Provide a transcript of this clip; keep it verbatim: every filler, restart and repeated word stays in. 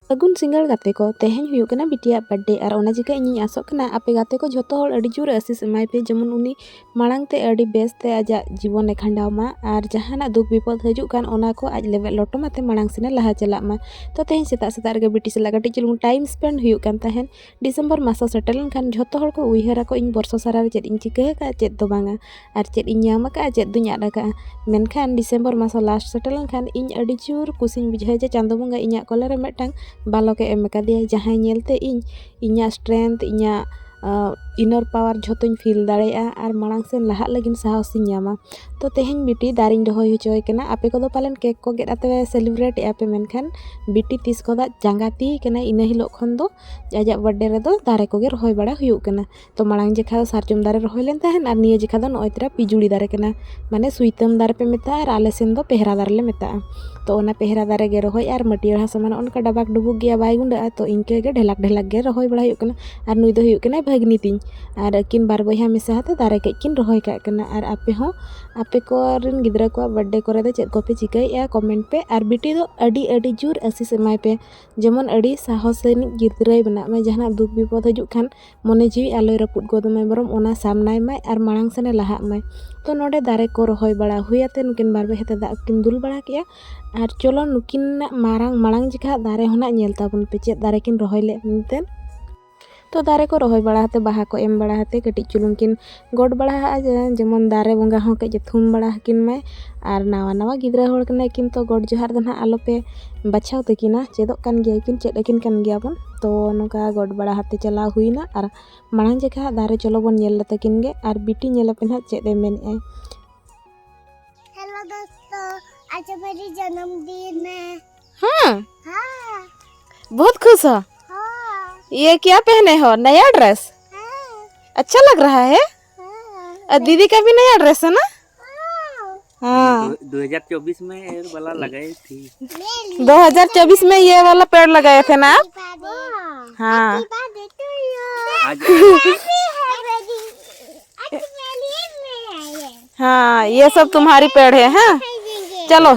ᱥᱟᱹᱜᱩᱱ ᱥᱤᱸᱜᱟᱹᱲ ᱜᱟᱛᱮ ᱠᱚ, ᱛᱮᱦᱮᱧ ᱦᱩᱭᱩᱜ ᱠᱟᱱᱟ ᱵᱤᱴᱤᱭᱟᱜ ᱵᱟᱨᱛᱷᱰᱮ, ᱟᱨ ᱚᱱᱟ ᱪᱤᱠᱟᱹ ᱤᱧᱤᱧ ᱟᱥᱚᱜ ᱠᱟᱱᱟ ᱟᱯᱮ ᱜᱟᱛᱮ ᱠᱚ ᱡᱷᱚᱛᱚ ᱦᱚᱲ ᱟᱹᱰᱤ ᱡᱳᱨ ᱟᱥᱤᱥ ᱮᱢᱟᱭ ᱯᱮ, ᱡᱮᱢᱚᱱ ᱩᱱᱤ ᱢᱟᱲᱟᱝ ᱛᱮ ᱟᱹᱰᱤ ᱵᱮᱥ ᱛᱮ ᱟᱡᱟᱜ ᱡᱤᱵᱚᱱᱮ ᱠᱷᱟᱸᱰᱟᱣ ᱢᱟ, ᱟᱨ ᱡᱟᱦᱟᱱᱟᱜ ᱫᱩᱠ ᱵᱤᱯᱚᱫ ᱦᱤᱡᱩᱜ ᱠᱟᱱ ᱚᱱᱟ ᱠᱚ ᱟᱡ ᱞᱮᱵᱮᱫ ᱞᱚᱴᱚᱢ ᱟᱛᱮ ᱢᱟᱲᱟᱝ ᱥᱮᱱᱮ ᱞᱟᱦᱟ ᱪᱟᱞᱟᱜ ᱢᱟ᱾ ᱛᱚ ᱛᱮᱦᱮᱧ ᱥᱮᱛᱟᱜ ᱥᱮᱛᱟᱜ ᱨᱮᱜᱮ ᱵᱤᱴᱤ ᱥᱟᱞᱟᱜ ᱠᱟᱹᱴᱤᱡ ᱪᱩᱞᱩᱝ ᱴᱟᱭᱤᱢ ᱥᱯᱮᱱᱰ ᱦᱩᱭᱩᱜ ᱠᱟᱱ ᱛᱟᱦᱮᱸᱱ᱾ ᱰᱤᱥᱮᱢᱵᱚᱨ ᱢᱟᱥ ᱦᱚᱸ ᱥᱮᱴᱮᱨ ᱞᱮᱱᱠᱷᱟᱱ ᱡᱷᱚᱛᱚ ᱦᱚᱲ ᱠᱚ ᱩᱭᱦᱟᱹᱨᱟᱠᱚ ᱤᱧ ᱵᱚᱨᱥᱚ ᱥᱟᱨᱟ ᱨᱮ ᱪᱮᱫ ᱤᱧ ᱪᱤᱠᱟᱹ ᱟᱠᱟᱫᱼᱟ, ᱪᱮᱫ ᱫᱚ ᱵᱟᱝᱟ, ᱟᱨ ᱪᱮᱫ ᱤᱧ ᱧᱟᱢ ᱟᱠᱟᱫᱼᱟ, ᱪᱮᱫ ᱫᱩᱧ ᱟᱫ ᱟᱠᱟᱫᱼᱟ᱾ ᱢᱮᱱᱠᱷᱟᱱ ᱰᱤᱥᱮᱢᱵᱚᱨ ᱢᱟᱥ ᱦᱚᱸ ᱞᱟᱥᱴ ᱥᱮᱴᱮᱨ ᱞᱮᱱᱠᱷᱟᱱ ᱤᱧ ᱟᱹᱰᱤ ᱡᱳᱨ ᱠᱩᱥᱤᱧ ᱵᱩᱡᱷᱟᱹᱣᱟ ᱡᱮ ᱪᱟᱸᱫᱳ ᱵᱚᱸᱜᱟ ᱤᱧᱟᱹᱜ ᱠᱚᱞᱮ ᱨᱮ ᱢᱤᱫᱴᱟᱝ ᱵᱟᱞᱚᱠᱮ ᱮᱢ ᱟᱠᱟᱫᱮᱭᱟ, ᱡᱟᱦᱟᱸᱭ ᱧᱮᱞᱛᱮ ᱤᱧ ᱤᱧᱟᱹᱜ ᱥᱴᱨᱮᱝᱛᱷ, ᱤᱧᱟᱹᱜ ᱤᱱᱟᱨ ᱯᱟᱣᱟᱨ ᱡᱷᱚᱛᱚᱧ ᱯᱷᱤᱞ ᱫᱟᱲᱮᱭᱟᱜᱼᱟ ᱟᱨ ᱢᱟᱲᱟᱝ ᱥᱮᱱ ᱞᱟᱦᱟᱜ ᱞᱟᱹᱜᱤᱫ ᱥᱟᱦᱚᱥᱤᱧ ᱧᱟᱢᱟ᱾ ᱛᱚ ᱛᱮᱦᱮᱧ ᱵᱤᱴᱤ ᱫᱟᱨᱮᱧ ᱨᱚᱦᱚᱭ ᱦᱚᱪᱚᱭ ᱠᱟᱱᱟ᱾ ᱟᱯᱮ ᱠᱚᱫᱚ ᱯᱟᱞᱮᱱ ᱠᱮᱠ ᱠᱚ ᱜᱮᱫ ᱟᱛᱮ ᱯᱮ ᱥᱮᱞᱤᱵᱨᱮᱴ ᱮᱫᱼᱟ ᱯᱮ, ᱢᱮᱱᱠᱷᱟᱱ ᱵᱤᱴᱤ ᱛᱤᱥ ᱠᱷᱚᱱᱟᱜ ᱡᱟᱸᱜᱟ ᱛᱤ ᱠᱟᱱᱟ, ᱤᱱᱟᱹ ᱦᱤᱞᱳᱜ ᱠᱷᱚᱱ ᱫᱚ ᱟᱡᱟᱜ ᱵᱟᱨᱛᱷᱰᱮ ᱨᱮᱫᱚ ᱫᱟᱨᱮ ᱠᱚᱜᱮ ᱨᱚᱦᱚᱭ ᱵᱟᱲᱟ ᱦᱩᱭᱩᱜ ᱠᱟᱱᱟ᱾ ᱛᱚ ᱢᱟᱲᱟᱝ ᱡᱮᱠᱷᱟ ᱫᱚ ᱥᱟᱨᱡᱚᱢ ᱫᱟᱨᱮ ᱨᱚᱦᱚᱭ ᱞᱮᱱ ᱛᱟᱦᱮᱸᱱ, ᱟᱨ ᱱᱤᱭᱟᱹ ᱡᱮᱠᱷᱟ ᱫᱚ ᱱᱚᱜᱼᱚᱭ ᱛᱚᱨᱟ ᱯᱤᱡᱩᱲᱤ ᱫᱟᱨᱮ ᱠᱟᱱᱟ, ᱢᱟᱱᱮ ᱥᱩᱭᱛᱟᱹᱢ ᱫᱟᱨᱮ ᱯᱮ ᱢᱮᱛᱟᱜᱼᱟ ᱟᱨ ᱟᱞᱮ ᱥᱮᱱ ᱫᱚ ᱯᱮᱦᱨᱟ ᱫᱟᱨᱮ ᱞᱮ ᱢᱮᱛᱟᱜᱼᱟ᱾ ᱛᱚ ᱚᱱᱟ ᱯᱮᱦᱨᱟ ᱫᱟᱨᱮ ᱜᱮ ᱨᱚᱦᱚᱭ ᱟᱨ ᱢᱟᱹᱴᱭᱟᱹᱲ ᱦᱟᱥᱟ ᱢᱟ ᱱᱚᱜᱼᱚ ᱱᱚᱝᱠᱟ ᱰᱟᱵᱟᱠ ᱰᱩᱵᱩᱠ ᱜᱮᱭᱟ, ᱵᱟᱭ ᱜᱩᱸᱰᱟᱹᱜᱼᱟ᱾ ᱛᱚ ᱤᱱᱠᱟᱹ ᱜᱮ ᱰᱷᱮᱞᱟᱠ ᱰᱷᱮᱞᱟᱠ ᱜᱮ ᱨᱚᱦᱚᱭ ᱵᱟᱲᱟ ᱦᱩᱭᱩᱜ ᱠᱟᱱᱟ᱾ ᱟᱨ ᱱᱩᱭ ᱫᱚ ᱦᱩᱭᱩᱜ ᱠᱟᱱᱟᱭ ᱵᱷᱟᱹᱜᱽᱱᱤ ᱛᱤᱧ, ᱟᱨ ᱟᱹᱠᱤᱱ ᱵᱟᱨ ᱵᱚᱭᱦᱟ ᱢᱮᱥᱟ ᱦᱟᱛᱮ ᱫᱟᱨᱮ ᱠᱟᱹᱡ ᱠᱤᱱ ᱨᱚᱦᱚᱭ ᱠᱟᱜ ᱠᱟᱱᱟ᱾ ᱟᱨ ᱟᱯᱮ ᱦᱚᱸ ᱟᱯᱮ ᱠᱚᱨᱮᱱ ᱜᱤᱫᱽᱨᱟᱹ ᱠᱚᱣᱟᱜ ᱵᱟᱨᱛᱷᱰᱮ ᱠᱚᱨᱮ ᱫᱚ ᱪᱮᱫ ᱠᱚᱯᱮ ᱪᱤᱠᱟᱹᱭᱮᱫᱼᱟ, ᱠᱚᱢᱮᱱᱴ ᱯᱮ᱾ ᱟᱨ ᱵᱤᱴᱤ ᱫᱚ ᱟᱹᱰᱤ ᱟᱹᱰᱤ ᱡᱳᱨ ᱟᱥᱤᱥ ᱮᱢᱟᱭ ᱯᱮ, ᱡᱮᱢᱚᱱ ᱟᱹᱰᱤ ᱥᱟᱦᱚᱥ ᱟᱹᱱᱤᱡ ᱜᱤᱫᱽᱨᱟᱹᱭ ᱵᱮᱱᱟᱜ ᱢᱟ, ᱡᱟᱦᱟᱱᱟᱜ ᱫᱩᱠ ᱵᱤᱯᱚᱫ ᱦᱤᱡᱩᱜ ᱠᱷᱟᱱ ᱢᱚᱱᱮ ᱡᱤᱣᱤ ᱟᱞᱚᱭ ᱨᱟᱹᱯᱩᱫ ᱜᱚᱫ ᱢᱟᱭ, ᱵᱚᱨᱚᱝ ᱚᱱᱟ ᱥᱟᱢᱱᱟᱭ ᱢᱟᱭ ᱟᱨ ᱢᱟᱲᱟᱝ ᱥᱮᱱᱮ ᱞᱟᱦᱟᱜ ᱢᱟᱭ᱾ ᱛᱚ ᱱᱚᱰᱮ ᱫᱟᱨᱮ ᱠᱚ ᱨᱚᱦᱚᱭ ᱵᱟᱲᱟ ᱦᱩᱭ ᱟᱛᱮ ᱱᱩᱠᱤᱱ ᱵᱟᱨ ᱵᱚᱭᱦᱟ ᱛᱮ ᱫᱟᱜ ᱠᱤᱱ ᱫᱩᱞ ᱵᱟᱲᱟ ᱠᱮᱜᱼᱟ᱾ ᱟᱨ ᱪᱚᱞᱚ ᱱᱩᱠᱤᱱᱟᱜ ᱢᱟᱨᱟᱝ ᱢᱟᱲᱟᱝ ᱡᱮᱠᱷᱟ ᱫᱟᱨᱮ ᱦᱚᱸ ᱱᱟᱜ ᱧᱮᱞ ᱛᱟᱵᱚᱱ ᱯᱮ ᱪᱮᱫ ᱫᱟᱨᱮ ᱠᱤᱱ ᱨᱚᱦᱚᱭ ᱞᱮᱫ ᱢᱮᱱᱛᱮ᱾ ᱛᱚ ᱫᱟᱨᱮ ᱠᱚ ᱨᱚᱦᱚᱭ ᱵᱟᱲᱟ ᱠᱟᱛᱮ, ᱵᱟᱦᱟ ᱠᱚ ᱮᱢ ᱵᱟᱲᱟ ᱠᱟᱛᱮ, ᱠᱟᱹᱴᱤᱡ ᱪᱩᱞᱩᱝ ᱠᱤᱱ ᱜᱚᱰ ᱵᱟᱲᱟ ᱟᱜᱼᱟ, ᱡᱮ-, ᱡᱮᱢᱚᱱ ᱫᱟᱨᱮ ᱵᱚᱸᱜᱟ ᱦᱚᱸ ᱠᱟᱹᱡ ᱮ ᱛᱷᱩᱢ ᱵᱟᱲᱟ ᱟᱹᱠᱤᱱ ᱢᱟᱭ᱾ ᱟᱨ ᱱᱟᱣᱟ ᱱᱟᱣᱟ ᱜᱤᱫᱽᱨᱟᱹ ᱦᱚᱲ ᱠᱟᱱᱟᱭ ᱠᱤᱱ, ᱛᱚ ᱜᱚᱰ ᱡᱚᱦᱟᱨ ᱫᱚ ᱱᱟᱦᱟᱜ ᱟᱞᱚᱯᱮ ᱵᱟᱪᱷᱟᱣ ᱛᱟᱹᱠᱤᱱᱟ, ᱪᱮᱫᱚᱜ ᱠᱟᱱ ᱜᱮᱭᱟ ᱠᱤᱱ, ᱪᱮᱫ ᱟᱹᱠᱤᱱ ᱠᱟᱱ ᱜᱮᱭᱟ ᱵᱚᱱ᱾ ᱛᱚ ᱱᱚᱝᱠᱟ ᱜᱚᱰ ᱵᱟᱲᱟ ᱠᱟᱛᱮ ᱪᱟᱞᱟᱣ ᱦᱩᱭᱱᱟ᱾ ᱟᱨ ᱢᱟᱲᱟᱝ ᱡᱮᱠᱷᱟ ᱫᱟᱨᱮ ᱪᱚᱞᱚ ᱵᱚᱱ ᱧᱮᱞ ᱞᱮ ᱛᱟᱹᱠᱤᱱ ᱜᱮ, ᱟᱨ ᱵᱤᱴᱤ ᱧᱮᱞ ᱟᱯᱮ ᱱᱟᱦᱟᱜ ᱪᱮᱫ ᱮ ᱢᱮᱱᱮᱫᱼᱟᱭ᱾ हेलो दोस्तों, आज मेरी जन्मदिन है। हाँ, हाँ। बहुत खुश हो। हाँ। ये क्या पहने हो, नया ड्रेस? हाँ। अच्छा लग रहा है। हाँ। और दीदी का भी नया ड्रेस है ना? हाँ। हाँ। दो, दो हज़ार चउबीस में ये वाला लगाई थी। दो हज़ार चउबीस में ये वाला पेड़ लगाए थे ना आप? हाँ। आज हाँ, ये सब तुम्हारी पेड़ है। हाँ, चलो,